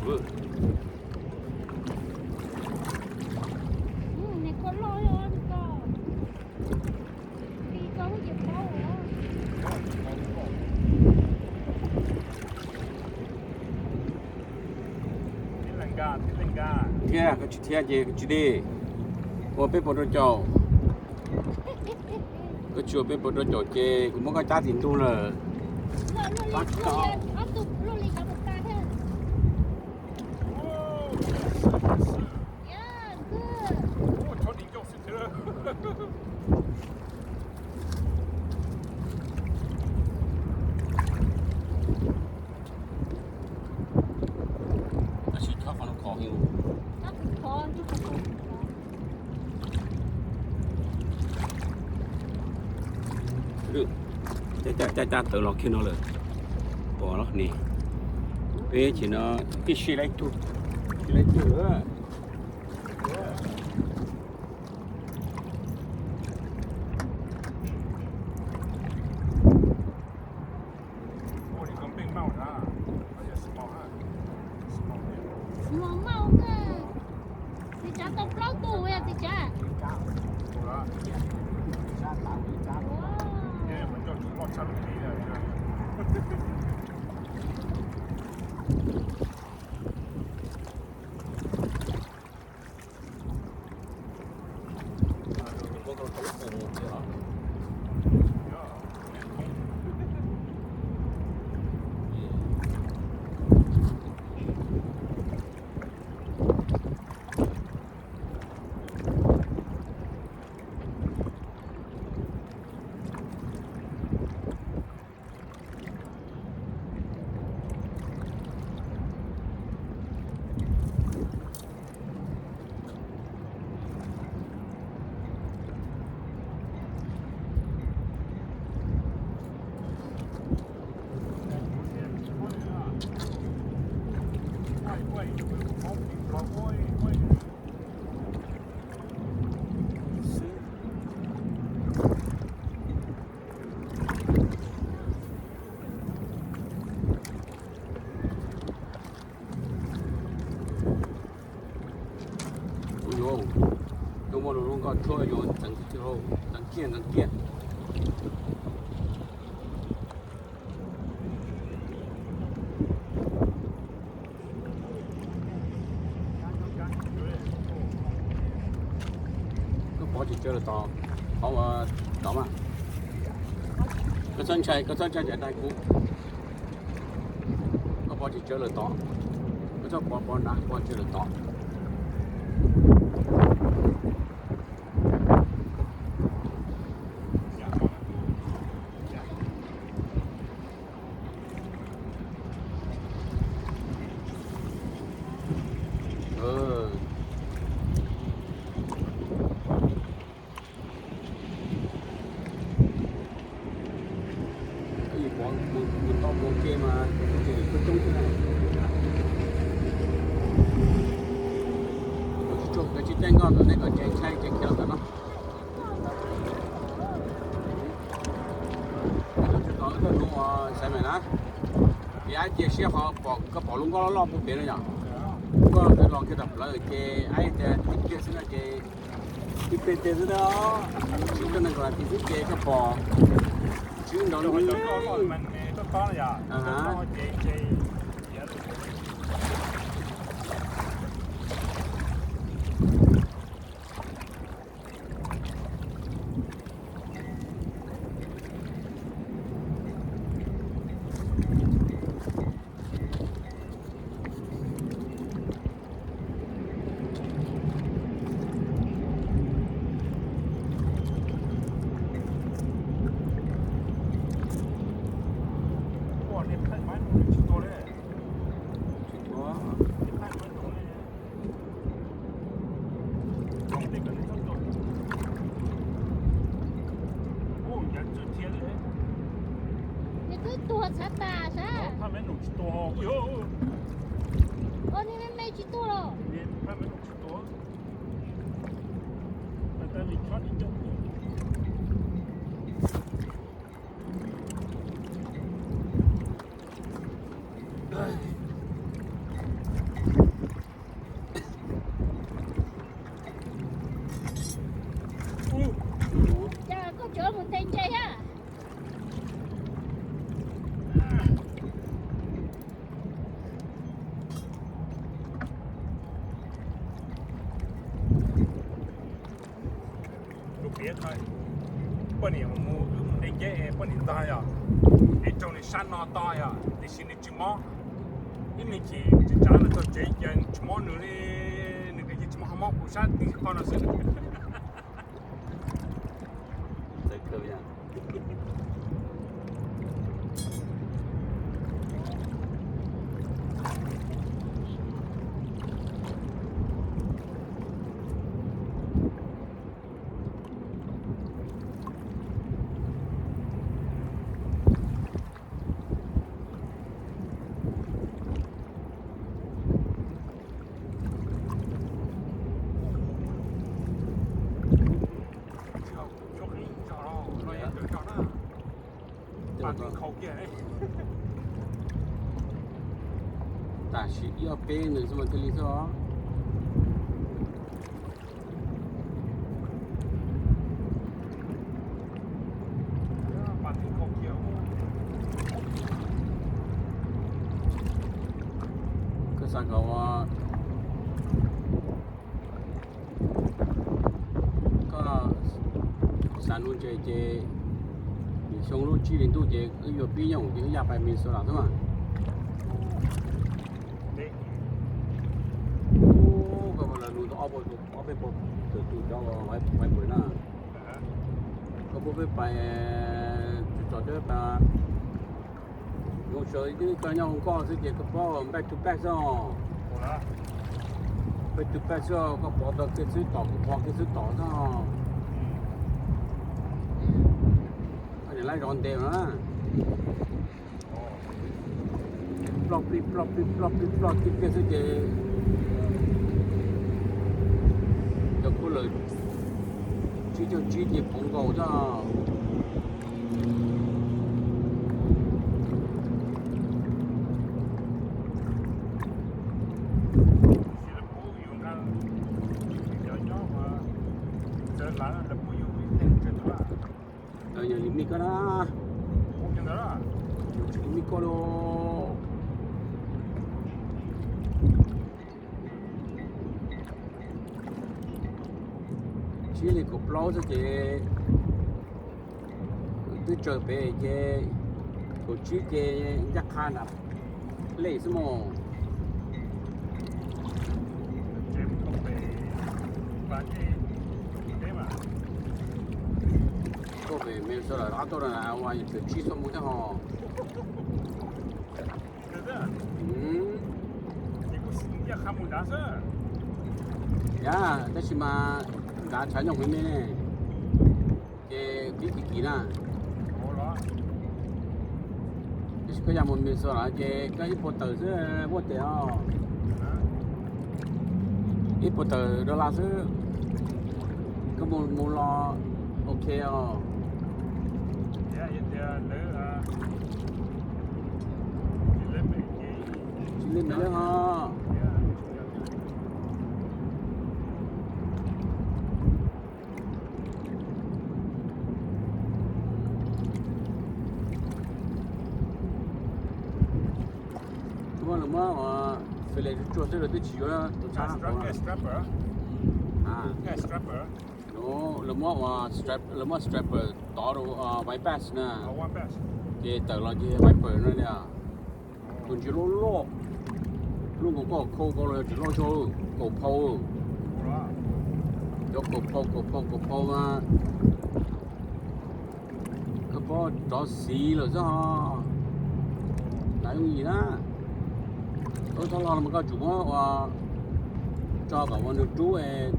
Thiab koj tsis thiab ces tsis dej. Ua peb puas rau caum. Koj tsis ua peb puas rau caum ces kuv muab koj cab tim ntug lawm. Tab sis chob qhov no khov heev. Caj caj tawv los kiag no lawm. Pom los ne. Peb ces no ib si laib tug, si laib tug lawm. Txiv Tsav tau plaub tug yog txiv Tsav. Kuv yuav, yuav muaj lus zoo nkauj tshuab yuav ntxeev kiag, ntxeev kiag, ntxeev kiag. Koj pov tsis tsawv lawm tod, pov ua tod mas. Koj txhob ntshai, koj txhob ntshai cov dais kuv. Koj pov tsis tsawv lawm tod, koj txhob pov pov nrad, pov tsis tsawv lawm tod. Ib pov mus tau mus ke mas ces lwm coob coob xwb na. Kuv tsis tshua, kuv tsis caij nkoj ntawm nej kom ntse ntshai ces khiav ntawm no. Tsis tau wb tuaj nuv uas xaiv mem na, vim ab cia siab qhov pom, koj pom lub nkoj loj loj puag pem no yom. Lub nkoj los kiag tom plawv ces ab tias tib pliag xwb no ces tib pliag tiag xwb na, tsib rau nees nkaum nas this xwb ces koj pom tswb nrov lub. Ua nej phaij maiv no tsis tau li. Mus wb mus de nceb es poj niam ntog yog, es raug nws sab no to yog, tiam sis nws tsis mob. Ib me chim tsis tsav nws txog tsev ces tsis mob nws li, nws tias tsis mob, ho mob kuv sab tib qho no xwb. Tam sim ib ob peb nws xwb mas thiaj li xwb os. Koj xav kom ua, koj xav nuv ntses ces xyoo lub tsib hlis ntuj ces wb yuav pib nyob ces wb ya pais Minnesota xwb mas. Koj lawv nug tau ob peb puas tus cov viper na, koj puas peb pais, tsis txog twb pais. Zoo sawv twb koj nyob hauv nkoj xwb ces koj paub back to back xwb os. Back to back xwb os, koj pov tau kiag xwb tom, kuv pov kiag xwb tom xwb os. Koj niam lab zov ntev na. Ploj plij ploj plij ploj plij ploj kiag kiag xwb ces cov khaub lawm tsib caug tsib ces pov nkaus xwb. Yog li mij koj na, yog li mij koj lauj. Tsib hlis kaum plaub xwb ces twb tsaws pem ces kaum tsib ces ncaj qha nram lej xwb mog. Tuaj pem Minnesota lawm, tuaj no ua yog tsib xuab moos thiab ho. Yog, tab sis mas nrad tshav nyob hauv me ne, ces pib kim kim na. Tab sis koj ya mus Minnesota ces koj ib puas tawm xwb, vuab tes os. Ib puas tawm dollar xwb, koj mus mus los ok os. Tsis li me lawm ho. Lawv muab fillet tsuag xwb, lawv twb tsis yuav tus txhab hauv. Lawv muab, lawv muab striper tov rau white bass na, ces tawm los ces viper no li. Tus ntsis loj loj, lub nkaus koj khau ko los yog tsis loj zog, kaum phau. Cov kaum phau kaum phau kaum phau mas koj pov rov xiv lawm xwb os. Nav yooj yim na. Lub thoj log no mas koj tsum muab ua tso kom ua nws rub,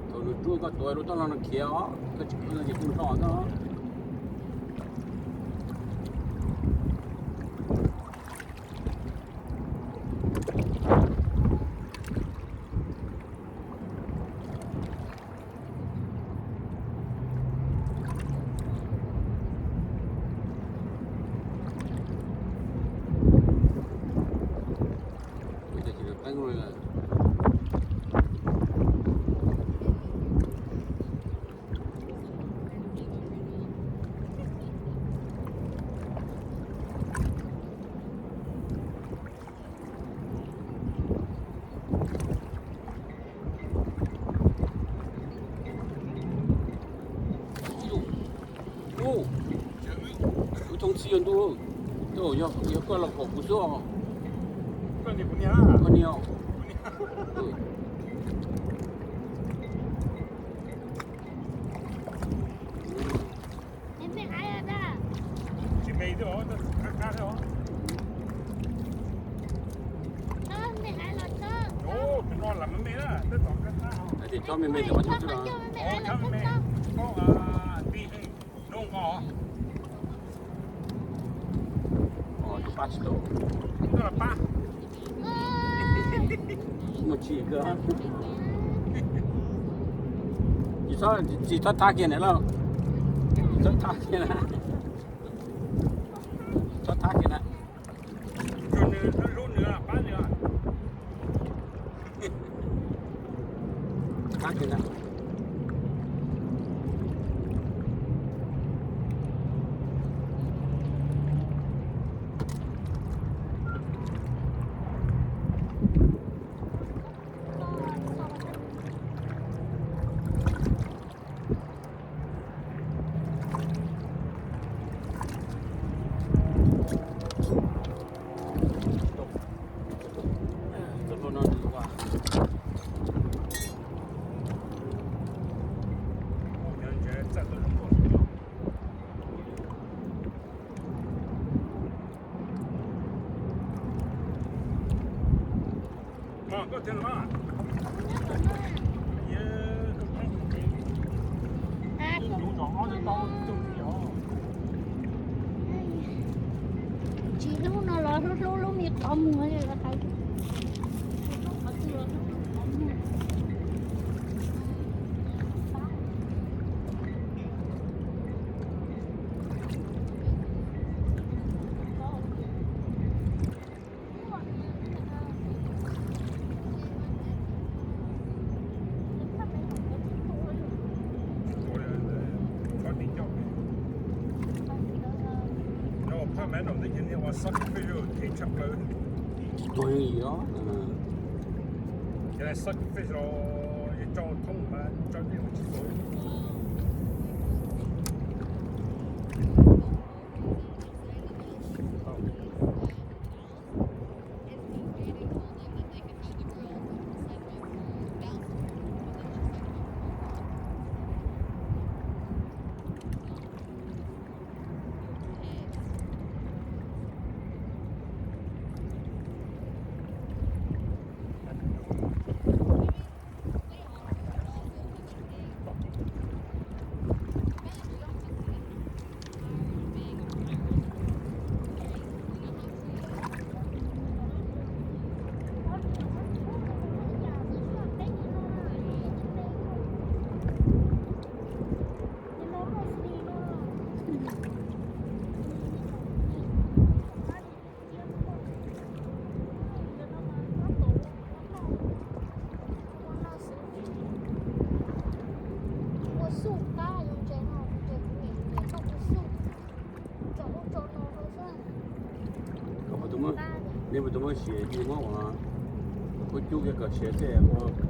thaum nws rub koj tuav lub thoj log no khiav os, koj tsis khiav no ces kuj nrho xwb. Ub, Yog ntuj, yog koj los kom kuv xwb os. Koj niag, koj niag. Ej, tsis txhob me me, tsis txhob me me. Tus pab tsis tau. Muaj tsim kawg. Tsis txhob, tsis txhob thab kiag na lauj. Tsis txhob thab kiag na. Tsis txhob thab kiag na. Thab kiag na. Tsis hlub no los hlub hlub lub me qhov muag li los hais. Ua li os. Ces lawv xav fish los yeej tso thoob mas tso tej ua tsis tau. Nej puas tau muab siav, muab ua, ua cub kiag kom siav xwb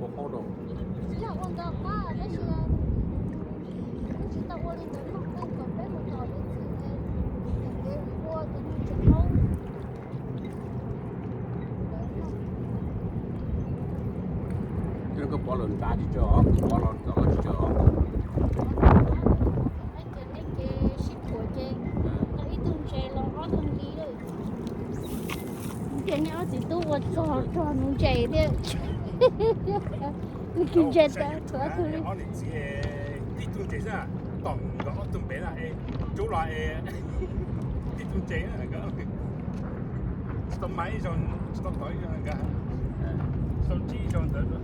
ua qaub rau. Koj pov los nrad tsis tsawg os, pov los txog tsis tsawg os. Ces sib thuam ces tau ib tug ntses los ob tug nqi lawm. Ces nej ob txiv tub ua txog txog nuv ntses thiab. Nws kis ntses tau thuav tug li. Ib tug ntses xwb, tom nkawd ob tug npe na, rub los tib tug ntses, tsis tau mas ib zaug, tsis tau tod ib zaug, tsis tau ntsib ib zaug ntawd.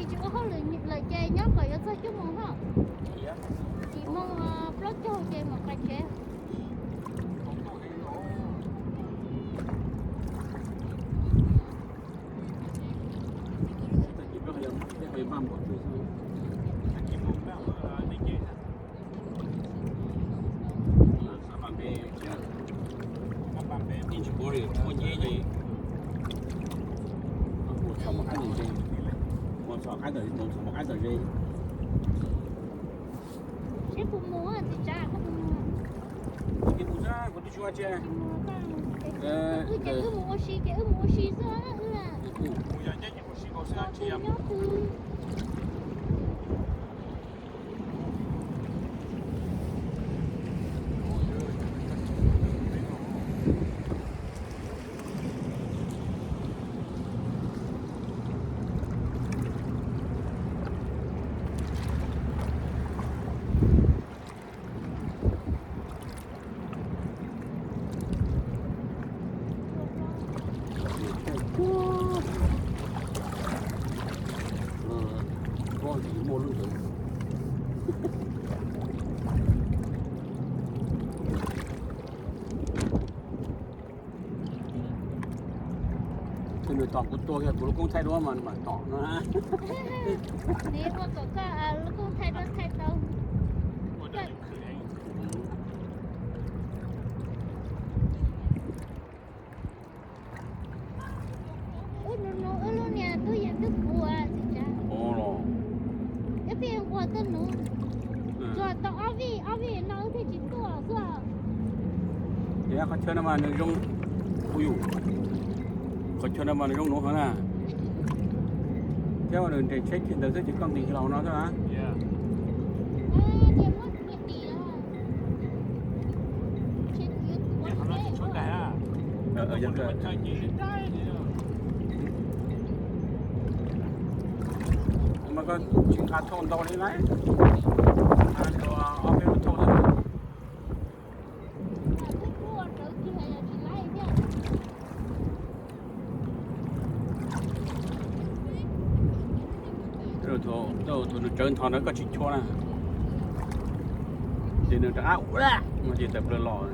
Tsis ua hauj lwm lawm ces nyob kom yuav txog cuaj moos hos. Yim moos plaub caug ces mam pais tsev. Mus txog qab ntawm ze, mus txog qab ntawm, mus txog qab ntawm ze. Seb puas mus, txiv tsav, koj puas mus? Kuv twb tsis ua tsi. Wb ces wb mus ua si, ces wb mus ua si xwb wb. Nyob twg. Ces nws tom kuv tuag kiag kuv lub koob thaij duab mas nws mam tom no na. Nws ua kom koj lub koob thaij duab thaij tau. Wb nus nus wb lub niag tub yees twb puas tsis tsav. Wb pheej nquag tuaj nus. Tsuas tau ob vij, ob vij no wb thiaj tsis tuaj xwb. Qhov chaw no mas nws zoo, ua yus, qhov chaw no mas nws zoo nuav heev na. Thiab nws nres tsheb kiag ntawd xwb ces koj nqis los no xwb na. Mas koj tsis nqa thauj ntau li lauj, nqa ob peb lub thauj xwb. Thaum nws tsawv ntho na koj tsis chua na, ces nws rov qab ua no ces tawm plaws los.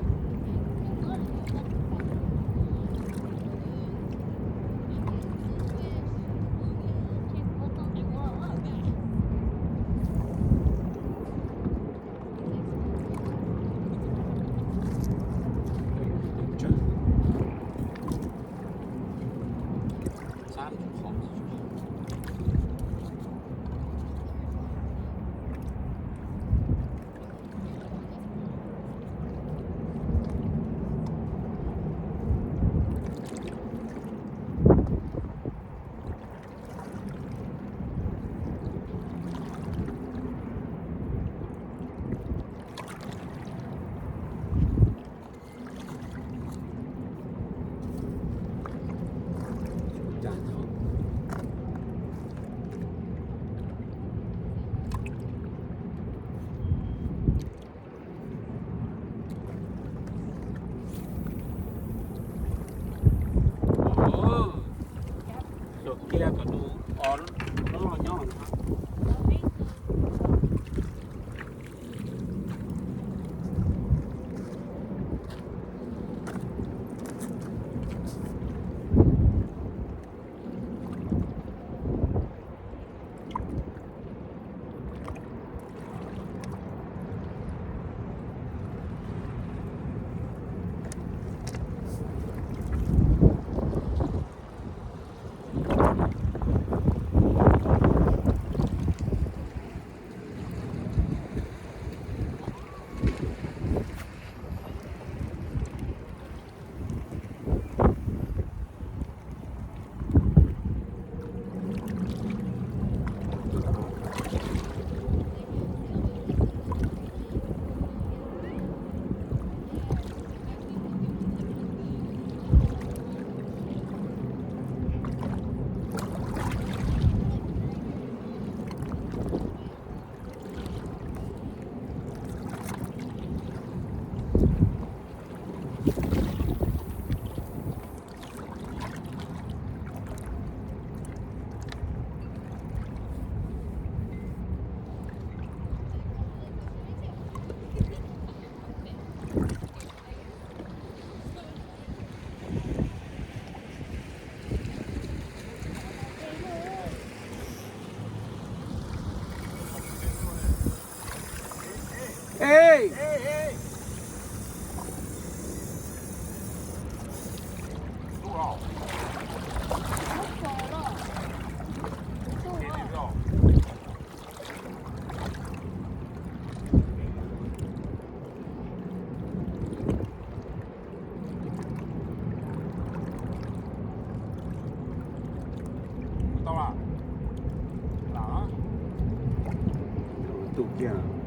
Tuam kiag kom tus o loj loj nyob. Tus kiag.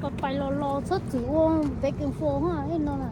Pais pais los los txhob txwm ua ntev kev fo no na.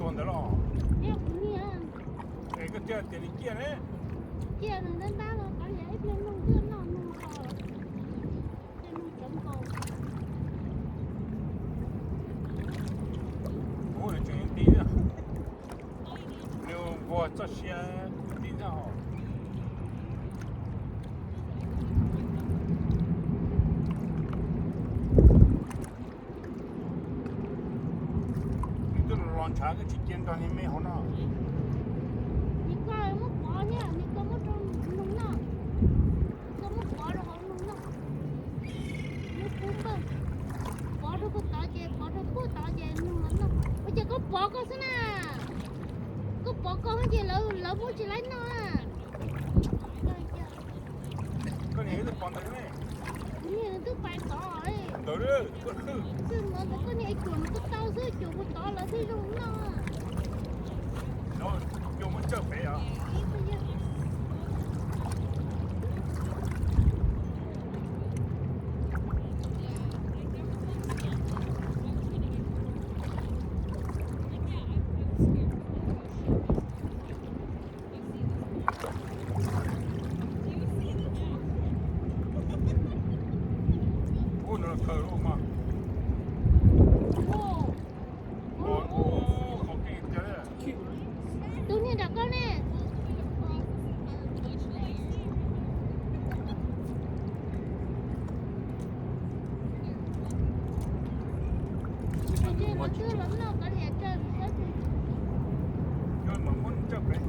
Ntawd los. Es koj thiaj tias nws ciaj ne. Ciaj nws ntab ntab los kav liam ib pliag noog twb noj noog tau. Tej noog cov nkaus. Ub, nws tseem nti, nws nquag txoj sia nti ntag. Nws twb los ntshav, koj tsis cia nrog niag me hauv no. Nws koj muab pov thiab, nws koj muab rau noog noj. Koj muab pov rau hauv noog noj. Muab kub npawj, pov rau puag tod ces pov rau puag tod ces noog los noj. Ua cas koj pov koj xwb na? Koj pov koj ces lawv muab tsis laib noj na. Koj niag twb pais tod, koj niag cuam nws koj tau xwb, cuam puag tod lawv thiaj zoo noj. Cua muab cawj pem os. Ub, nws khaws lub mas. Tus niag nram koj ne. Tus niag no twb los noj kav liam rau saib. Muab cawj pem.